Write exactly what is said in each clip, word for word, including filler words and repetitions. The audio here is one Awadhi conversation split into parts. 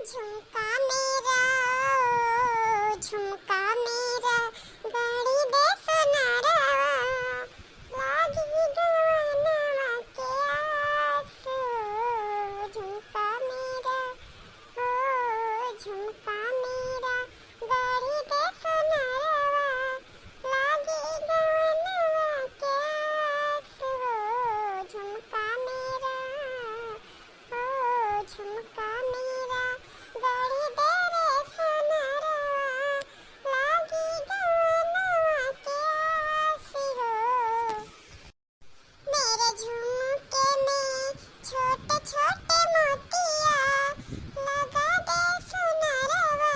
झुमका मेरा, ओ झुमका मेरा, गढ़ि दे सोनरवा, लागी गवनवा के आस। ओ झुमका मेरा, ओ झुमका मेरा, गढ़ि दे सोनरवा, लागी गवनवा के आस। ओ झुमका मेरा, ओ झुमका मेरा, गढ़ि दे रे सोनरवा, लागी गवनवा के आस हो। मेरे झुमके में छोटे छोटे मोतिया, लगा दे सोनरवा,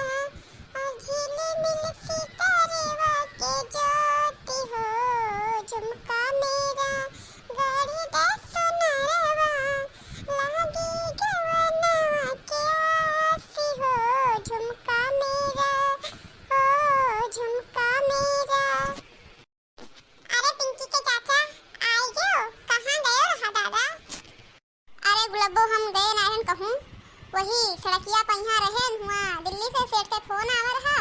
और झिलमिल सितारवा के ज्योति हो। झुमका मेरा, गढ़ि दे सोनरवा, लागी गवनवा के आस हो। झुमका मेरा, ओ झुमका मेरा। अरे पिंकी के चाचा, आइ गयो, कहाँ गयो रहा दादा? अरे गुलब्बो, हम गए नाहीं कहूँ, वही सड़किया पे यहाँ रहे हुआ, दिल्ली से सेठ के फोन आवा रहा।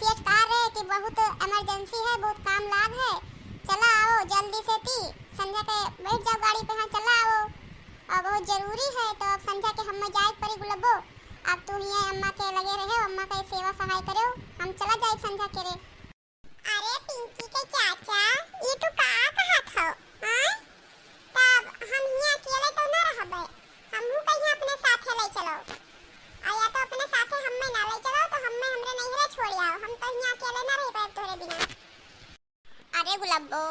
सेठ कहा रहे कि बहुत इमरजेंसी है, बहुत काम लाग है, चला आओ जल्दी से ती, संझा के बैठ जाओ गाड़ी पे, हाँ चला आओ, और बहुत जरूरी है। तो अब संझा के हम्मे जाए परी गुलब्बो, अब तू हियाँ अम्मा के लगे रहे, अम्मा के सेवा सहाय करे, हम चला जाए संझा के रे। अरे पिंकी के चाचा, ई तू का कहत हो, हाँ? तब हम हियाँ अकेले तो ना रहबे, हमहू कहीं अपने साथे ले चलो। और या तो अपने साथे हम्मे ना ले चलो, तो हम्मे हमरे नैहरे छोड़ आओ, हम तो हियाँ अकेले ना रह पाए तोहरे बिना। अरे गुलब्बो,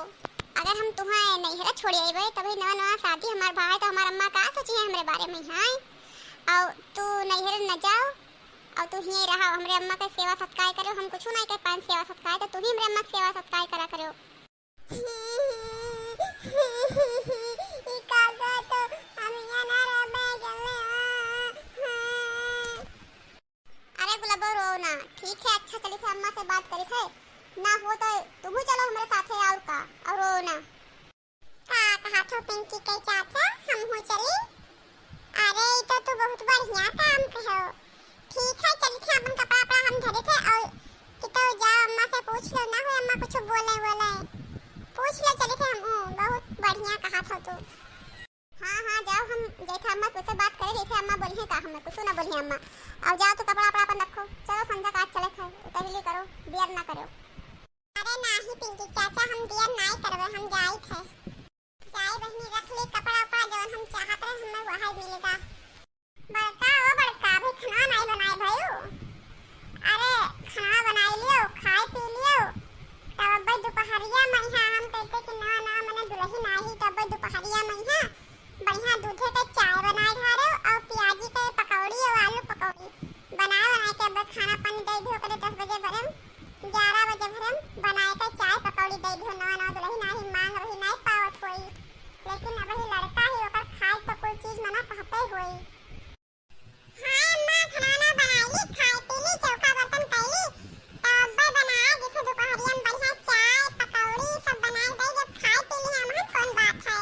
अगर हम तुहें नैहरे छोड़ आइबे, तभी नवा नवा शादी हमार भाई, तो हमार अम्मा का सोची है हमरे बारे में, हाँ? और तू नैहरे न जाओ, और तू हियाँ रहा, हमरे अम्मा के सेवा सत्कार करो, हम कुछ नहीं कर पाए सेवा सत्कार, तो तू ही हमरे अम्मा के सेवा सत्कार करा करो। ई काका तो हम यहाँ ना रहबे, चले, हाँ। अरे गुलाबो, रो ना, ठीक है, अच्छा चली थे अम्मा से बात करी थे, ना हो तो तुम चलो हमारे साथे और का, और रो ना। का कहा थो पिंकी के चाचा, हम हो चली? अरे, ई तो तू बहुत बढ़िया काम कहो। ठीक है, चली थे, अपन कपड़ा, कपड़ा हम धरे थे और कि तो जाओ अम्मा से पूछ लो, ना हो अम्मा कुछ बोले, बोले। पूछ लो, चली थे हम, ओ, बहुत बढ़िया कहा थो तू। हाँ, हाँ, जाओ, हम जैसे अम्मा से बात करे, जैसे अम्मा बोली है का, हमें कुछ ना बोली है अम्मा। अब जाओ तो कपड़ा, कपड़ा अपन रखो, चलो संझा काट चले थे, उतहली करो, देर ना करो। अरे नाही पिंकी चाचा, हम देर नाही करबे, हम जाई थे। जाए बहिनी, रख ली कपड़ा उपड़ा, जवन हम चाहत रहे, हमें वही मिल गा। बड़का, ओ बड़का, अभी खाना नाही बनाए भयू? अरे खाना बनाई लियो, खाए पी लियो, तब अब्बे दोपहरिया में यहाँ हम कहते कि ना ना, मने दुलही नाही, तब अब्बे दोपहरिया में यहाँ बढ़िया दूधे के चाय बनाए ढारे और प्याजी के पकौड़ी और आलू पकौड़ी बनाए, बनाए के अब खाना पानी दे दो, ओकरे दस बजे भरे, ग्यारह बजे भरे बनाए के चाय पकौड़ी दे दो। नवा नवा दुलही नाही मांग रही, नाही पावत होई, लेकिन अब ही लड़का ही ओकर खाए तो कोई चीज मना कहते होई। हाँ अम्मा, खाना बनाई, खाए पी ली, चौका बर्तन कैली, तब अब्बे बनाए जैसे दोपहरिया में बढ़िया चाय पकौड़ी सब बनाए दे, जब खाए पी ली हम, हम कौन बात है।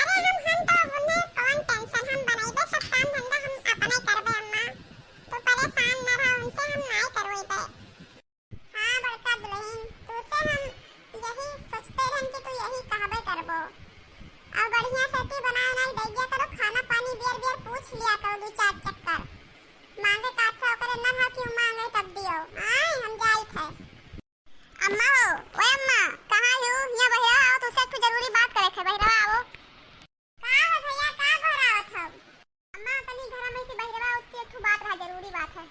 अरे हम, हम तो उन्हें कौन टेंशन, हम बनइबे सब काम धंधा हम अपने करबे अम्मा, तू परेशान न रह, उनसे हम नाई करवइबे। हाँ बड़का दुलहिन, तू से हम यही सोचते रहन कि तू यही कहबे करबो। अब बढ़िया से तू बनाए उनाए दइया करो, खाना पानी बियर बियर पूछ लिया करो, दू चार चक्कर। मांगे का अच्छा ओकरे न हो कि उ मांगे तब दियो। आए हम जाई थे। अम्मा हो, ओए अम्मा, कहाँ हो? यहाँ बहिरवा आओ, तुझसे एक ठो जरूरी बात करे थे, बहिरवा आओ। का हो भैया, का घोरावत हो? अम्मा, तनी घर में से बहिरवा आओ, तुझसे एक ठो बात रहा, जरूरी बात है।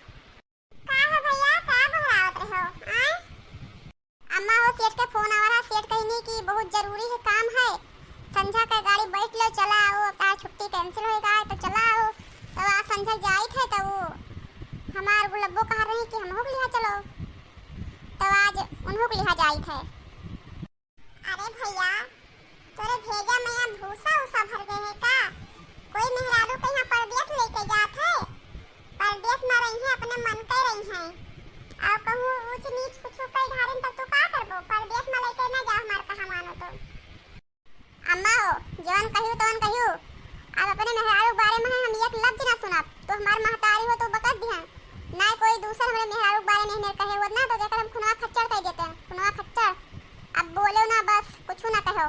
का हो भैया, का घोरावत रहो? आय? अम्मा हो, सेठ के फोन आवा रहा, सेठ कहनी कि बहुत जरूरी है काम है, संझा का गाड़ी बैठ लो, चला आओ, अब तार छुट्टी cancel होएगा, तो चला आओ। तो आज संझा जाई थे, तो वो हमार गुलब्बो कहा रही कि हमहू के लिहा चलो, तो आज उन्हों के लिहा जाई थे। अरे भैया, तोरे भेजा में यहाँ भूसा उसा भर गए है का? कोई मेहरारू के यहाँ परदेस लेके जात है? परदेस में रही है, अपने मन के रही है। और कहूँ ऊंच नीच कुछ कई ढारेन तब तू का करबो? परदेस में लेके ना जा, हमार कहा मानो तो। अम्मा हो, जवन कहियो तवन कहियो, अब अपने मेहरारू के बारे में हम एक लफ्ज ना सुनब। तो हमार महतारी हो तो बकत दी मेरे कहे वो ना तो जेकर हम खुनवा खच्चर कह देते हैं, खुनवा खच्चर। अब बोलो ना बस, कुछ ना कहो।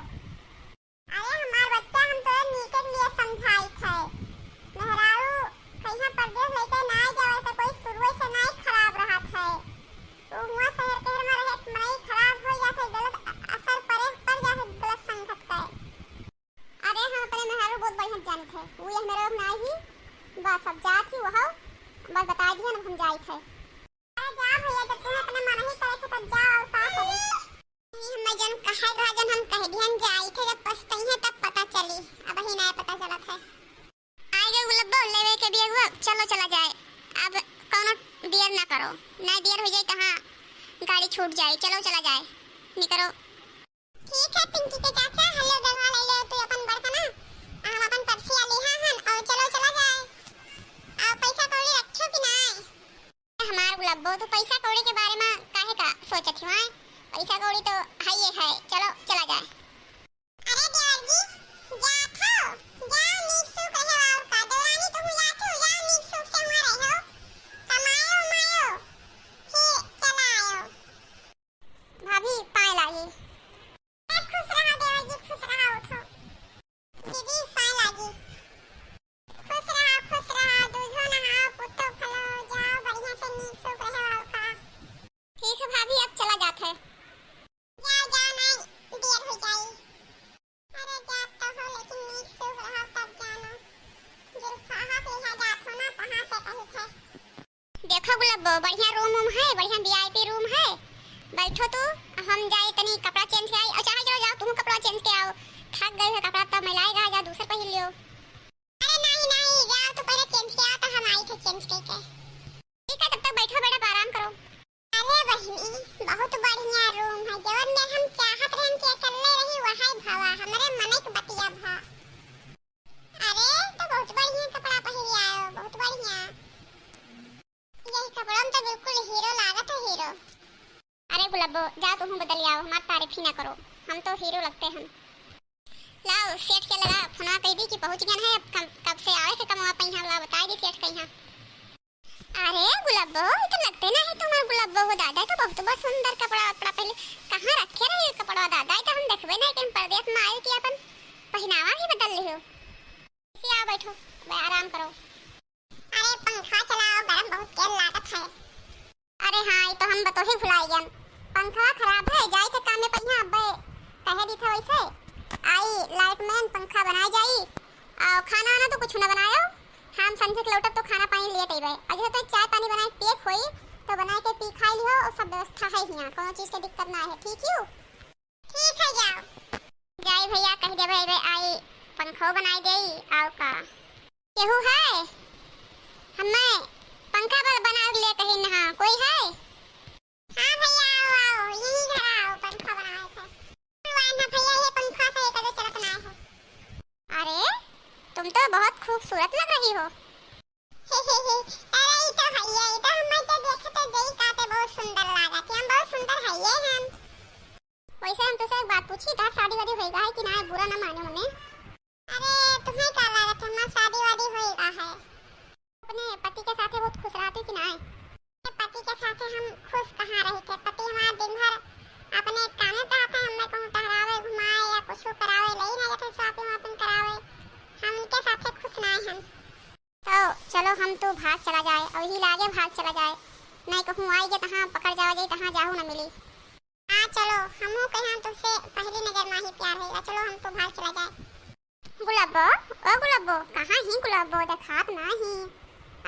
अरे हमार बच्चा, हम तोरे नीके के लिए समझाइत है। मेहरारू कहिया परदेस लेके ना जावे तो कोई शुरुए से ना ही खराब रहत है। उ हुआ शहर के में रहे, मनई खराब हो या फिर गलत अ-, असर पड़े, पड़ जा फिर गलत संगत का। अरे हम अपने मेहरारू बहुत बढ़िया जानत है, वो यह मेरा ना ही, बस अब जात ही वह, बस बता दिया ना हम जाइत है। अरे जा भैया, जब तुम्हें अपने मन ही करे थे तब जाओ, और का करी? नहीं, हम जन कहे रहा, जन हम कह दिहन जाई थे, जब पछतइहे तब पता चली, अबही नाय पता चलत है। आइ गए गुलब्बो, लेवे के बियर हुआ, चलो चला जाए। अब कौनो देर ना करो, ना देर हो जाए, कहाँ गाड़ी छूट जाए, चलो चला जाए, निकरो। ठीक है पिंकी के चाचा, हेलो गलवा ले ले तू अपन बड़कना, हम अपन परसिया लिहा हन और चलो चला जाए। और पैसा कौड़ी रखियो कि नाय? हमार गुलब्बो, तू पैसा कौड़ी के बारे में काहे का सोचत ही? पैसा कौड़ी तो है ये है, चलो चला जाए। अरे देवर जी, जात हो, जा नीक सुख रहे और का, देवरानी तुम जात हो, जा नीक सुख से हुआ रहो, कमायो मायो, फिर चला आयो। भाभी, पाए लागी। खुश रहा देवर जी, खुश रहा, उठो। दीदी, पाए लागी। खुश रहा, खुश रहा, दूधो नहाओ, पुत्तो फलो, जाओ बढ़िया से नीक सुख रहे और का। ठीक है भाभी, अब चला जात है। जाओ, जाओ, नहीं देर हो जाई। अरे जात तो हो, लेकिन नीक सुख रहा तब जाना। जुल्फाहा के यहाँ जात हो ना, कहाँ से कही थे। देखो गुलब्बो, बढ़िया रूम वूम है, बढ़िया वीआईपी रूम है, बैठो तू, हम जाई तनी कपड़ा चेंज के आई। और चाहे जाओ, जाओ, तुम कपड़ा चेंज के आओ, थक गए हो कपड़ा, तब मैलाएगा, जाओ दूसर पहन लियो। अरे नहीं, नहीं, जाओ तू पहले चेंज के आओ, तो हम आई थे चेंज करके। ठीक है, तब तक बैठो मैडम, आराम करो। अरे बहिनी, बहुत बढ़िया रूम है, जवन में हम चाहत रहन कि अकेले रही, वही भवा, हमरे मने के बतिया भा। अरे, तो बहुत बढ़िया कपड़ा पहिर आयो, बहुत बढ़िया। यही कपड़ा में तो बिल्कुल हीरो लागत है, हीरो। अरे गुलब्बो, जा तुहूँ बदल आओ, हमार तारीफ ही ना करो, हम तो हीरो लगते हैं। लाओ, सेठ के लगा फोनवा कह दी कि पहुँच गया है, अब कम, कब से आवे के कमवा पइहा, ला बताई दी सेठ कइहा। अरे गुलब्बो, ई तो लगते नहीं तुम्हार गुलब्बो हो दादा, ई तो बहुत, बहुत सुंदर कपड़ा, कपड़ा पहले कहाँ रखे रही कपड़ा दादा, ई तो हम देखबे नहीं कि हम परदेस में आए कि अपन पहनावा भी बदल लिहो। इसे आओ बैठो, बे आराम करो। अरे पंखा चलाओ, गरम बहुत तेज लागत है। अरे हाँ, ई तो हम बतोही भुलाई गन, पंखा खराब है, जाई के काम में पहिया अब्बे कहे दी था वैसे। आई लाइट मैन, पंखा बनाए जाई, और खाना वाना तो कुछ न बनायो, हम संझे के लौटब तो खाना पानी लेत अइबे। अच्छा, तो चाय पानी बनाए के पिए के होई, तो बनाए के पी खाई लिहो, और सब व्यवस्था है हियाँ, कोनो चीज के दिक्कत ना है, ठीक यू? ठीक है, जाओ। जाई भैया, कह दे भाई, भाई आई पंखो बनाए देई, आओ का? केहू है? हमें पंखा ब-, बनाए के लिए कही ना, कोई है? हाँ भैया, आओ, आओ, यही घर आओ, पंखा बनाए थे। वाह ना भैया, ये पंखा से कदे चलत ना है। अरे, तुम तो बहुत खूबसूरत लग रही हो। अरे, ई तो है, ई तो हमें तो देखे तो देई काटे बहुत सुंदर लागत है, हम बहुत सुंदर है ये हम। वैसे हम तुझसे एक बात पूछी, तार शादी वादी होएगा है कि ना, बुरा ना माने मने। अरे, तुम्हें का लागत है, हमार शादी वादी होएगा है? अपने पति के साथे बहुत खुश रहती कि नाय? अपने पति के साथे हम खुश कहाँ रही थे? पति हमारा दिन भर अपने कामे पे रहते हैं, हमें कहूँ टहरावे, घुमाए या कुछ करावे, ले ही ना जाते shopping वॉपिंग करावे। हम उनके साथे खुश नाय हम। तो चलो हम तो भाग चला जाए, और ही लागे भाग चला जाए, नहीं कहूँ आई के तहाँ पकड़ जावा जाई, तहाँ जाहू ना मिली। हाँ चलो, हमहू कहे हम तुमसे पहली नजर में ही प्यार होएगा, चलो हम तो भाग चला जाए। गुलाबो, ओ गुलाबो, कहाँ ही गुलाबो, देखात नाही।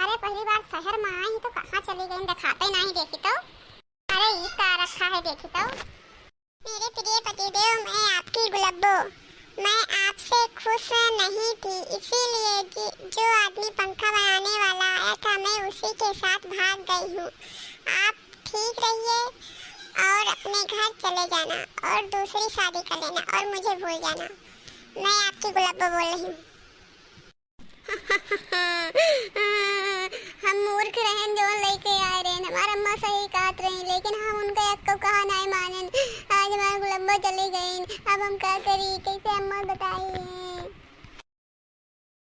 अरे पहली बार शहर में आई तो कहाँ चली गई, देखाते नाही, देखी तो। अरे ई का रखा है, देखी तो। मेरे प्रिय पतिदेव, मैं आपकी गुलाबो, मैं आपसे खुश नहीं थी, इसीलिए जि-, जो आदमी पंखा बनाने वाला आया था, मैं उसी के साथ भाग गई हूँ। आप ठीक रहिए और अपने घर चले जाना और दूसरी शादी कर लेना और मुझे भूल जाना। मैं आपकी गुलाबो बोल रही हूँ। हम मूर्ख रहन, जौन लइके आए रहन। हमार अम्मा सही कहत रही, लेकिन हम उनका एक्को कहा नाय मानन। आज हमार गुलाबो चली गईन, अब हम का करी, कैसे अम्मा बताई?